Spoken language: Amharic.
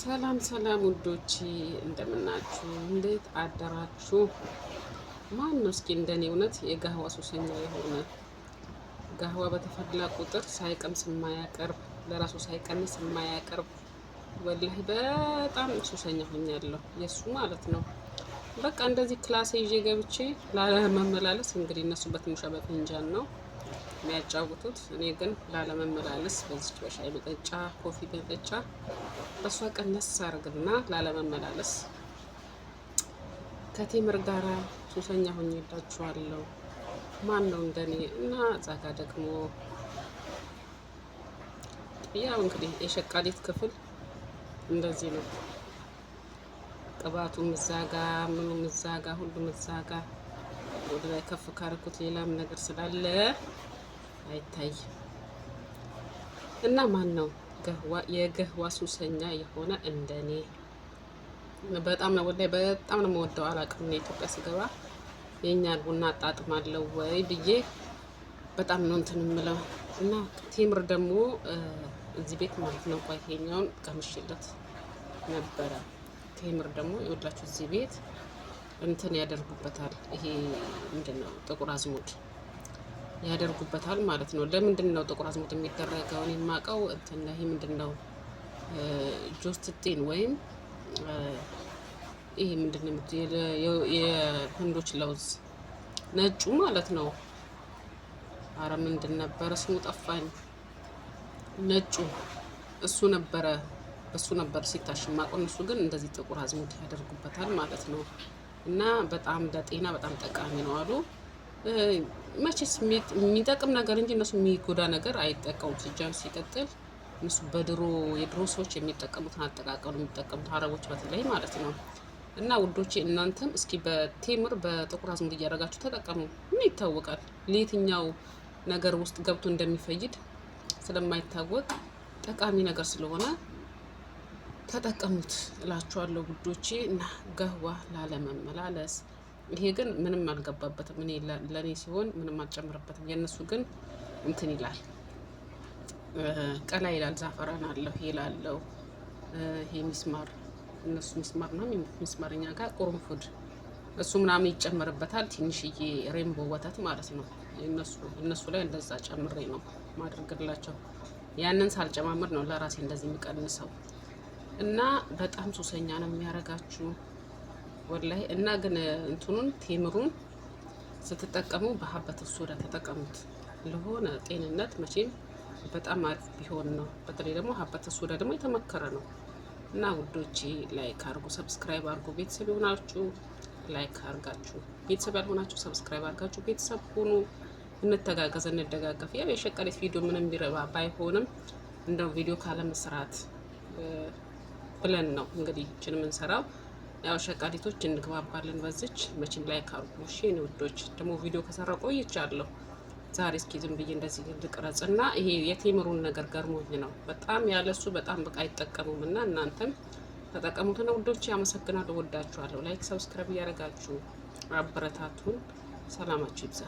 ሰላም ሰላም ውዶቼ እንደምናችሁ፣ እንዴት አደራችሁ? ማን ነው እስኪ እንደኔ እውነት የ قهوة ሱሰኛ የሆነ፣ قهوة በተፈላ ቁጥር ሳይቀምስ የማያቀርብ፣ ለራሱ ሳይቀንስ የማያቀርብ? والله በጣም ሱሰኛ ሆኛለሁ፣ የእሱ ማለት ነው። በቃ እንደዚህ class ይዤ ገብቼ ላለመመላለስ፣ እንግዲህ እነሱ በትንሿ በፍንጃን ነው የሚያጫውቱት። እኔ ግን ላለመመላለስ በዚች በሻይ መጠጫ፣ coffee መጠጫ በእሷ ቀነስ አርግና ላለመመላለስ ከቴምር ጋራ ሱሰኛ ሆኜላችኋለሁ። ማን ነው እንደኔ? እና እዛ ጋ ደግሞ ያው እንግዲህ የሸቃሊት ክፍል እንደዚህ ነው። ቅባቱ እዛ ጋ፣ ምኑም እዛ ጋ፣ ሁሉም እዛ ጋ። ወደ ላይ ከፍ ካረኩት ሌላም ነገር ስላለ አይታይም። እና ማን ነው የ قهوة ሱሰኛ የሆነ እንደኔ? በጣም ነው፣ والله በጣም ነው የምወደው። አላውቅም፣ እኔ ኢትዮጵያ ስገባ የእኛን ቡና አጣጥማለሁ ወይ ብዬ በጣም ነው እንትን የምለው። እና ቴምር ደግሞ እዚህ ቤት ማለት ነው። ቆይ ይሄኛውን ቀምሼለት ነበረ። ቴምር ደግሞ ይኸውላችሁ እዚህ ቤት እንትን ያደርጉበታል። ይሄ ምንድን ነው? ጥቁር አዝሙድ ያደርጉበታል ማለት ነው። ለምንድን ነው ጥቁር አዝሙድ የሚደረገው? እኔ የማውቀው እንትን ይሄ ምንድን ነው፣ جوز الطيب ወይም ይሄ ምንድን ነው፣ የህንዶች ለውዝ ነጩ ማለት ነው። አረ ምንድን ነበረ ስሙ ጠፋኝ። ነጩ እሱ ነበረ፣ እሱ ነበር ሲታሽ የማውቀው። እነሱ ግን እንደዚህ ጥቁር አዝሙድ ያደርጉበታል ማለት ነው። እና በጣም ለጤና በጣም ጠቃሚ ነው አሉ። መቼስ የሚጠቅም ነገር እንጂ እነሱ የሚጎዳ ነገር አይጠቀሙም። ሲጀምር ሲቀጥል እነሱ በድሮ የድሮ ሰዎች የሚጠቀሙትን አጠቃቀም የሚጠቀሙት፣ አረቦች በተለይ ማለት ነው። እና ውዶቼ እናንተም እስኪ በቴምር በጥቁር አዝሙድ እያደረጋችሁ ተጠቀሙ። ምን ይታወቃል፣ ለየትኛው ነገር ውስጥ ገብቶ እንደሚፈይድ ስለማይታወቅ ጠቃሚ ነገር ስለሆነ ተጠቀሙት እላችኋለሁ ውዶቼ። እና قهوة ላለመመላለስ ይሄ ግን ምንም አልገባበትም። እኔ ለእኔ ሲሆን ምንም አልጨምርበትም። የእነሱ ግን እንትን ይላል፣ ቀላ ይላል። زعفران አለው፣ ይላለው ይሄ ሚስማር፣ እነሱ ሚስማር ነው፣ ሚስማር እኛ ጋር ቁርንፉድ፣ እሱ ምናምን ይጨመርበታል። ትንሽዬ rainbow ወተት ማለት ነው። እነሱ ላይ እንደዛ ጨምሬ ነው ማድረግላቸው። ያንን ሳልጨማምር ነው ለራሴ እንደዚህ የሚቀንሰው እና በጣም ሱሰኛ ነው የሚያደርጋችሁ والله። እና ግን እንትኑን ቴምሩን ስትጠቀሙ በ حبة السوداء ተጠቀሙት። ለሆነ ጤንነት መቼም በጣም አሪፍ ቢሆን ነው። በተለይ ደግሞ حبة السوداء ደግሞ የተመከረ ነው። እና ውዶቼ like አድርጉ፣ subscribe አድርጉ። ቤተሰብ የሆናችሁ like አድርጋችሁ፣ ቤተሰብ ያልሆናችሁ subscribe አድርጋችሁ ቤተሰብ ሁኑ። እንተጋገዝ፣ እንደጋገፍ። ያው የሸቀሌት ቪዲዮ ምንም ቢረባ ባይሆንም እንደው ቪዲዮ ካለመስራት ብለን ነው እንግዲህ ይችን የምንሰራው። ያው ሸቃሊቶች እንግባባለን በዚች መቼም። Like አድርጉ እሺ ውዶች። ደግሞ ቪዲዮ ከሰራ ቆይቻለሁ። ዛሬ እስኪ ዝም ብዬ እንደዚህ ልቅረጽ እና ይሄ የቴምሩን ነገር ገርሞኝ ነው። በጣም ያለሱ በጣም በቃ አይጠቀሙም እና እናንተም ተጠቀሙት ነው ውዶች። አመሰግናለሁ። ወዳችኋለሁ። Like subscribe እያደረጋችሁ አበረታቱን። ሰላማችሁ ይብዛ።